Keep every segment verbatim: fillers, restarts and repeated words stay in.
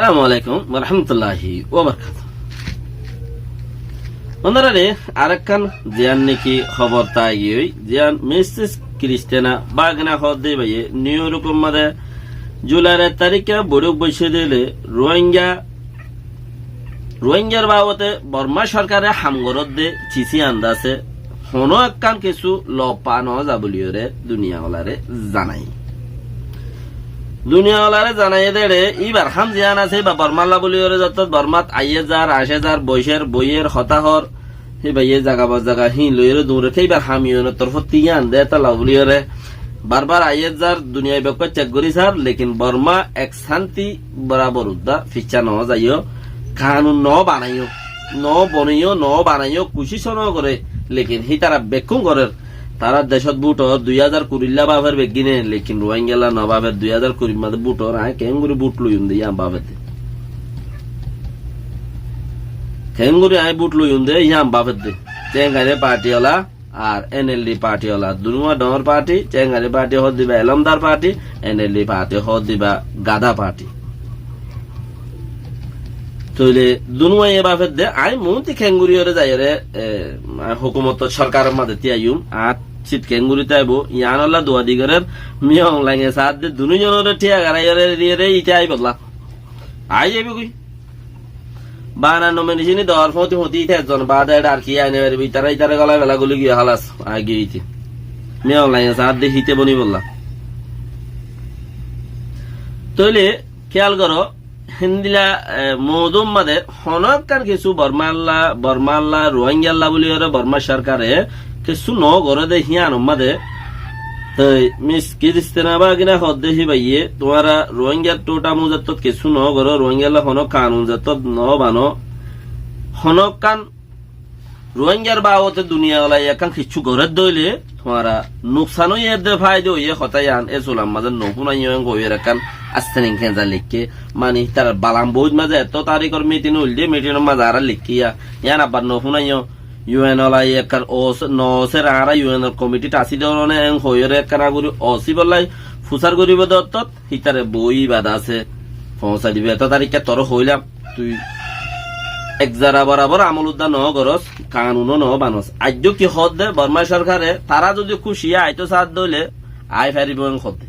Assalamu alaikum warahmatulláhi wabarakátuhu. Ónarare arekkán ziyán niki hóbor táigiyoi, ziyán Missis Kristina Bagna hoódde íbaye New Yorkor mazé Julair ek taríkka boiçók boiccé dé óile Ruáinga, Ruáingar babote Bormá sorkare ham goródde cicí andase honó ekkán kessú lof fa noóza bóliyoré duniyaolaré zanaiye. Duniyaolaré zanaiye dé ére íbar ham ziyán asé íba Bormálla bóliyoré zottót Bormát aiyér zar, aicér zar, boicér, boiyér, hotá hoór, híbaye zaga ba zaga híin loiyoré duñrér, íbar ham iyónor torfóttu yían dé étalla bóliyoré barbar aiyér zar, duniyai bekkúa cek gorí sar, lekin Bormá ek sánti borabor uddá ficcá noó zaiyó, kanun noó banaiyó, noó bonaiyó, noó banaiyó, kucíc ó noó goré, lekin hítara bekkún gorér. Tará decót bút or, dui házar kurilla báfer beggíne, lekin Ruáingalla no báfer, dui házar kurir mazé bút or, aññí keéngorí bút loiyum dé yían báfer dé. Keéngorí aññí bút loiyum dé yían báfer dé. Cengari partiola, ar NLD partiola, dunúa dhoóñr parti, Cengari parti hoódde íba elómdar parti, NLD parti hoódde íba gadá parti. Tóile dunúaye báfer dé, aññí muúnti keéngoríyoré zaiyóre, e, hókumotor sorkaror mazé tíaiyum, añár sit keéngorí táibou, yíanolla dua di gorér, Min Aung Hlainge saádde dunúzonoré thíya garaiyóre diyére íte aibólla. Aái zaibói goi. Bana nomineconi doór fóñti fóñti íte ezzon baade éçe ar ki aine faribó, ítara ítara golai fela guli giyé, hálas, aigiyé íte. Min Aung Hlainge saádde híte bonibólla. Tóile kiyál goró, héndilla, e, moódum mazé honó ekkán kessú Bormálla, Bormálla, Ruáingalla bóliyoré Bormá sorkare kessú noó goré dé híyanor mazé. Toi Mis Kristina Bagna hoódde híbaye, tuáñra Ruáingar thútha muzettót kessú noó goró, Ruáingalla honó kanun zettót noó banó, honó ekkán Ruáingar babote duniyaolai ekkán kessú gorédde óile tuáñra nuksan óiye dé fáida óiye hotá yían, é sular mazé nofúnaiyó en hoiyóre ekkán astening kenza leikké. Mani, ítarar balam boóit mazé ettó tarikor mitin óilde, mitinor mazé añára leikké yían, yían abbar nofúnaiyó. UN olai ekkán os-, noóser, añára UNor komitit así dóronor en hoiyóre ekkán aguri osíbollai fusár goríbo dé ottót, hítare boói ibá dase foóñsai dibo. Etó tarikká toré hoóilam, tui ek zara borabor amol uddá noó gorós, kanunó noó banós. Aijjó ki hoódde, Bormá sorkare, tará zudi kúciye aitó saádde óile, aái faribó en hoódde.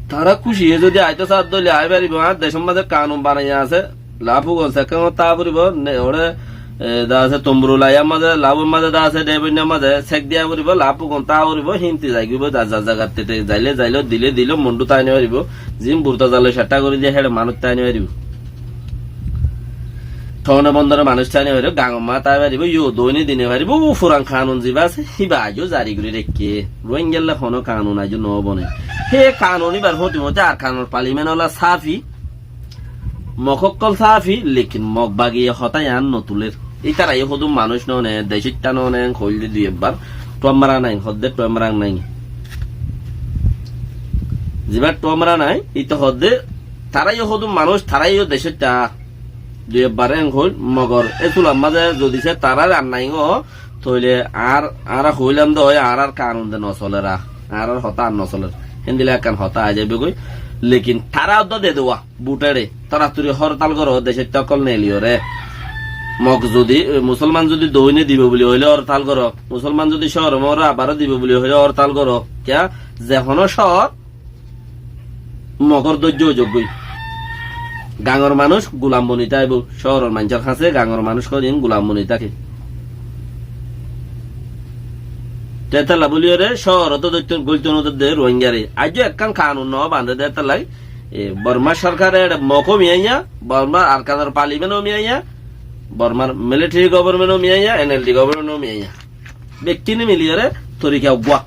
Tará kúciye zudi aitó saádde óile, aái faribó. Añár decór mazé kanun banaiya asé, Laáfugon sekkéngot táa foribó, ne, óre, e, dase Tomburu laiyar mazé, laáfur mazé dase, dheboinnar mazé sek diya foribó, laáfugon táa foribó, hínti zaigibo, za, za, zagatte te zaile zailo, dile dilo, mondhú táai no faribó, zin burta zalo ceththa gorí diye, héçe manúic táai no faribó. Thone bondore manúic táai no faribó, gañor mazé táai faribó, yó doine dine faribó, u furan kanun ziba asé, híba aijjó zari gorí raikké. Ruáingalla honó kanun aijjó no bone. Hé kanun íbar fóti fóti Arkanor palimen ola sáfi, Mok ókkol sáfi, lekin Mok bagiye hotá yián notulér. Ítara yó hodún manúic noóne, decóitta noóne, en hoilde dui ebbar thuam mara nái, hoódde thuam mara nái. Zibá thuam mara nái, íte hoódde tará yó hodún manúic, tará yó decóitta. Dui ebbar en hoil, Mogor é sular mazé zodi se tarár ar nái ó, tóile añár, añára hoilam de ói, añárár kanun de nosoler, añárár hotá ar nosoler. Héndilla ekkán hotá aái zaibói goi. Lekin tará uddá de duwa. Buthére, toratturi hórtal goró, decóitta ókkol neiliyóre. Mok zudi, e, musolman zudi doóine dibo buli hoilé hórtal goró, musolman zudi cóor Mogoré abaró dibo buli hoilé hórtal goró. Kiyá? Ze honó cóor Mogor dóijjo ói zoggói. Gañor manúic gulam boni táibo, cóoror maincór hañsé gañor manúic hodin gulam boni táke. Te étalla bóliyoré cóorot dóitto, góitto nodér dé Ruáingaré. Aijjó ekkán kanun noó bañdé dé étalla. E, Bormar sorkare eçé Mok ó miyaiya, Bormar Arkanor palimen ó miyaiya, Bormar military government ó miyaiya, NLD government ó miyaiya. Bekkúne miliyóre torika uggúa.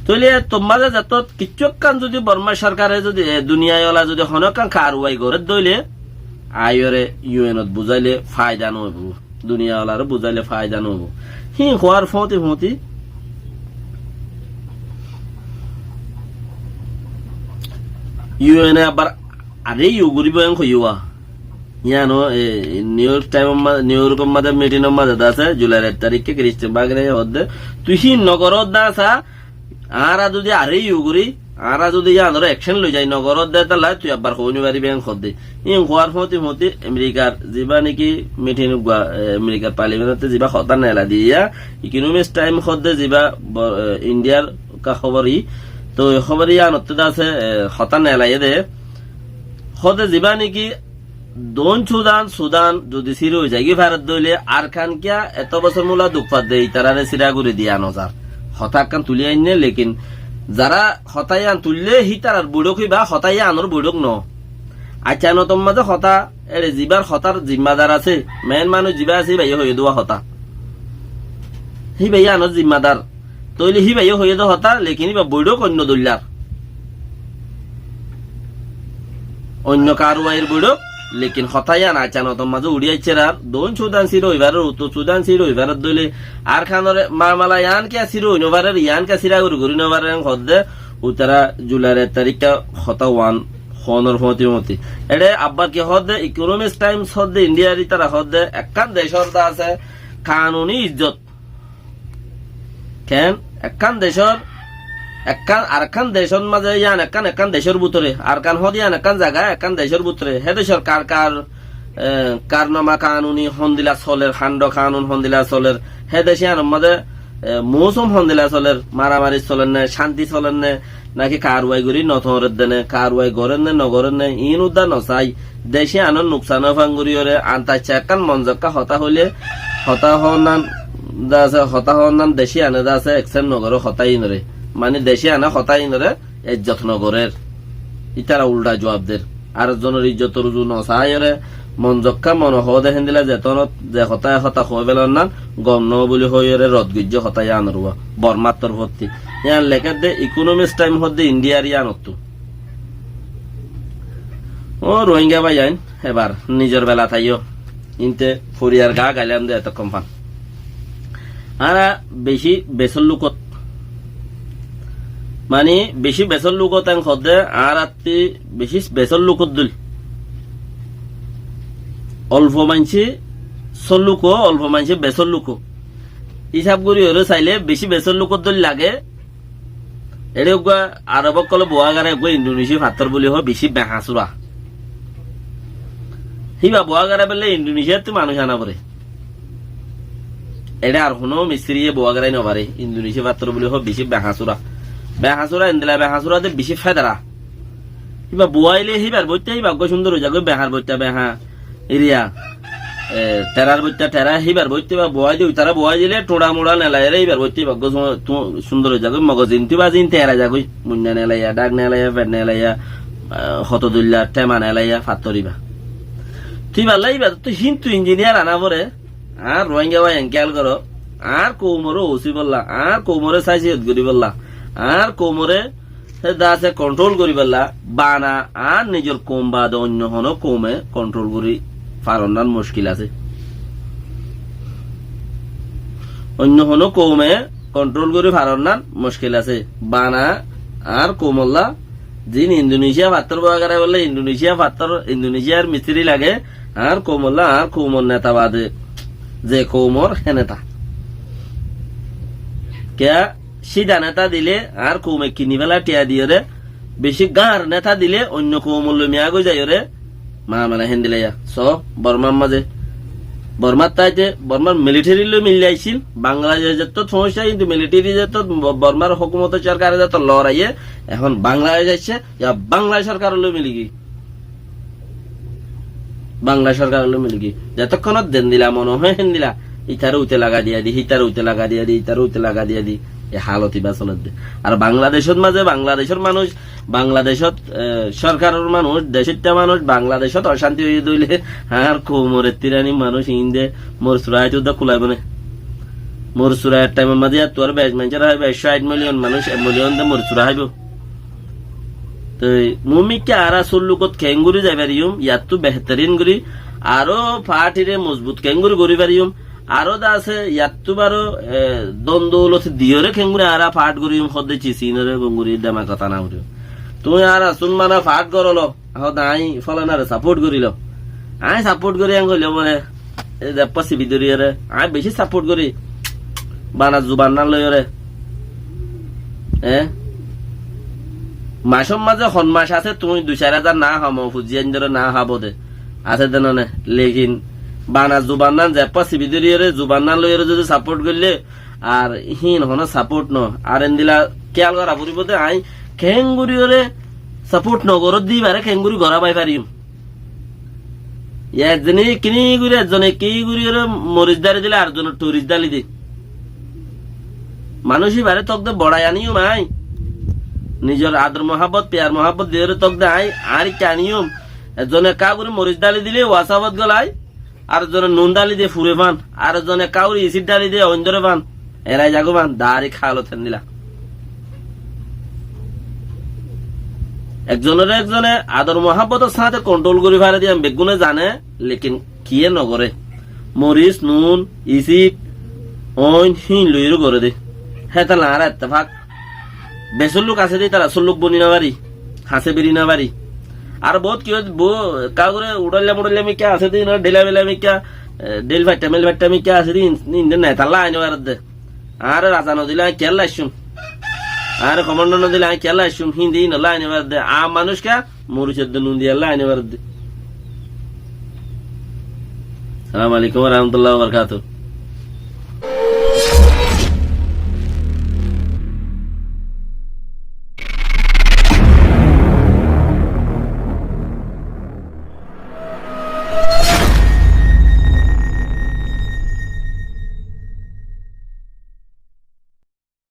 Tóile tor mazé zettót kiccú ekkán zudi Bormar sorkare zudi, e, duniyai ola zudi honó ekkán karwai goré dóile, aiyóre UN ot buzáile faida nóoibo. Duniya olaré buzáile faida nóoibo. Híin hoóar fóñti fóñti UN e abbar aré yu goríbo en hoiyúa. Yíano, e, New York Times ma-, New York or mazé meeting or mazé de asé, July ek tarikké Christian Burgener hoódde, tui híin nogorós de asá, añára zudi aré yu gorí, Añára zodi yíanor ekcen loi zai, nogoródde tálla tui abbar hoói nofaribí en hoódde. Íin hoóar fúñti fúñti Amerikar zibá néki mitin uggúa, e, Amerikar parliamentotte zibá hotá neela diye, Economist Time hoódde zibá bo-, e, Indiyar ka hóbor í, toi hóbor yíanottú de asé, e, hotá neelaiyé de. Hoódde zibá néki Doóin Sudan, Sudan zodi síra ói zaigói faredde óile Arkan kiyá eto bosór múla duk fadde, itaráre síra gorí diya nozar. Hotá ekkán tulí ainné, lekin zará hotá yían tuillé hítarar boiçók íba, hotá yíanor boiçók noó. Aiccá notor mazé hotá, eçe zibár hotár zimmadar asé, mein manúic zibá asé, íbayé hoiyé dé uwá hotá. Híba yíanor zimmadar. Tóile híbayé hoiyé dé hotá, lekin íba boiçók oinno dóillár. Oinno karwair boiçók, lekin hotá yían aiccá notor mazé uçí aiccé ar, Doóin Sudan síra ói farer, Uttor Sudan síra ói farer dóile, Arkanor mamala yían kiyá síra ói nofarer, yían kiyá síra gorí gorí nofarer, en hoódde, uitará Julair ek taríkka hotá uán hoónor fúñti fúñti. Eçe abbar ki hoódde, Economist Times hoódde, Indiyar ítara hoódde, ekkán decór de asé kanuni izzot. Keén ekkán decór, ekkán, arekkán decór mazé yían ekkán, ekkán decór bútore, Arkan hoódde yían ekkán zaga, ekkán decór bútore, hé decór kar kar, e, karnama kanuni hondila soler, hando kanun hondila soler, hé dec yíanor mazé, e, mousum hondila soler, maramari soler né, cánti soler né, náki karwai gorí notoñredde né, karwai gorér né nogorér né, iín uddá nosai, dec yíanor nuksan ófan goríyoré, antaiccá ekkán monzokká hotá hoilé, hotá hoónnan de asé, hotá hoónnan dec yíane de asé, eksep nogoré hotá iínoré. Mani dec yíane hotá iínoré izzot nogorér. Ítara uldha juab der. Ar zonor izzotor uzu nosaáiyoré, monzokká mone hoóde héndila zetonot, ze hotá, hotá hoói felonnan, gom noó buli hoóiyoré rod goijjé hotá yíanor uwá. Bormár torfótti. Yían lekédde Economist Time hoódde Indiyar yíanottú. Ó Rohingya báiyain, ebar nizor bela táiyo. Inte foriyar gaa gailam de etokkón fan. Añára bicí besór lukót. Mani bicí besór lukót en hoódde, añárattí bicí besór lukót dóil. Olfo maincé sór lukó, olfo maincé besór lukó. Hísab goríyoré sailé bicí besór lukót dóil lagé. Eçé uggúa Arob ókkolé Buagara uggúa Indonesia fattór buli hoó bicí behañsúra. Híba Buagara belle Indonesiattú manúic ana foré. Eçé ar honó mistiriye Buagarai nofaré. Indonesia fattór buli hoó bicí behañsúra. Behañsúra endila behañsúra de bicí fedara. Híba buailé híbar boitta híba uggúa cúndor ói zagói, behar boitta beha. Iriya, e, terar boitta tera, híbar boitta ba buái di, uitará buái dilé, tuñça muñça nelaiyeré, híbar boitta ba gos, tu, cúndor ói zagói, mogozin tui bazin tera zagói, muinna nelaiya, dhak nelaiya, fet nelaiya, e, hoto duilla, thema nelaiya, fattór íba. Tui balla íba, tui híntu injiniyar ana foré, añár Rohingya báiyain kéyal goró, añár koumoré usíbolla, añár koumoré sáisiyot goríbolla, añár koumoré Hé de asé kontrol goríbolla bana añár nizor koum baade oinno honó koume kontrol gorí faronnán muckil asé. Oinno honó koume kontrol gorí faronnán muckil asé. Bana añár koumolla zin Indonesia fattór boa garaibólla Indonesia fattór, Indonesiar mistiri lage, añár koumolla añár koumor neta baade ze koumor hé neta. Kiyá Cída neta dilé añár koume kini féla thiañ diyóre, bicí gáñr neta dilé oinno koumor loi miyag ói zaiyóre, mamela héndilla. Só, Bormar mazé, Bormar táite, Bormar militeri loi mili aiccíl, Bangladec zettót foóñiccé, kintu militeri zettót Bo-, Bormar hókumotor sorkare zettót loraiye, ehón Bangladec aiccé, ya Bangla sorkaror loi miligiyói. Bangla sorkaror loi miligiyói. Zetokkonot zendila mone hoó héndila, itaré uite lagai diya di, hitaré uite lagai diya di, itaré uite lagai diya di, e halot iba soledde. Ar Bangladecot mazé, Bangladecor manúic, Bangladecot, e, sorkaror manúic, decóitta manúic, Bangladecot ocánti óiye dóile, añár koumor ettiraní manúic iín de mor sura háito de kulaibó né. Mor sura ek thaimor mazé yattu ar bec maincór háibo, ekcó cáit miliyon manúic, ek miliyon de mor sura háibo. Toi mumikká añára sór lukót keéngorí zai fariyum, yattú behterín gorí, aró partire mozbut keéngorí gorí fariyum, aró de asé yattú baró, e, don doulot diyóre keéngorí añára part goríyum, hoddé cis iínoré keéngorí demakot ana foriyum. Tuñí añára sún mana part gorólo, hoddé aññí fólanare saport gorílo. Aññí saport gorí en hoilé bóle, e, deppa sibi dóriyoré, aññí bicí saport gorí, bana zuban nán loiyoré. E? Macór mazé hon mac asé tuñí dui sair házar na hámo, fujiyaindóre na hábo de. Asé de none, lekin bana zubannán zeppá sibi dóriyoré, zubannán loiyoré zodi sapót goillé, ar híin honó sapót no. Ar endila kéyal gora foribó de, aññí keéngoríyoré sapót no goródde íbaré keéngorí gora bái fariyum. Ezzone ekkíni gorí, ezzone ekkí goríyoré moris dháli dile arzone toris dháli de. Manúic íbaré tók de boçai aníyum aññí. Nizor ador muhábbot, piyar muhábbot diyoré tók de aññí, añáre ekká aníyum. Ezzone ekká gorí moris dháli dile WhatsApp ot gólai, arzone nun dháli de fure fán, arzone ekká gorí isit dháli de oindóre fán. Erai zagói fán, darik hálot héndila. Ekzonoré ekzone ador muhábbotor sáñte kontrol gorí fare de yián beggúne zane, lekin kiyé no goré. Moris, nun, isit, oin, híin loiyóre goré de. Hétolla añára ettefak. Besór luk asé de, ítara sór luk boni no fari, hañsé beri no fari. Ar boóut kiyé, bo-, ekká gorí uçáilla muçáilla mikká asé de, ínor dhéila beila mikká, e, dhéil faiththá mel faiththá mikká asé de, ín-, ín de netalla aái no faredde. Añáre raza no dile aññí kiyólla aiccúm? Añáre komando no dile aññí kiyólla aiccúm? Híin de ínolla aái no faredde. Aam manúic ká, morisor de nun diyólla aái no faredde. Assalamu alaikum wa rahmatullahi wa barakatuhu.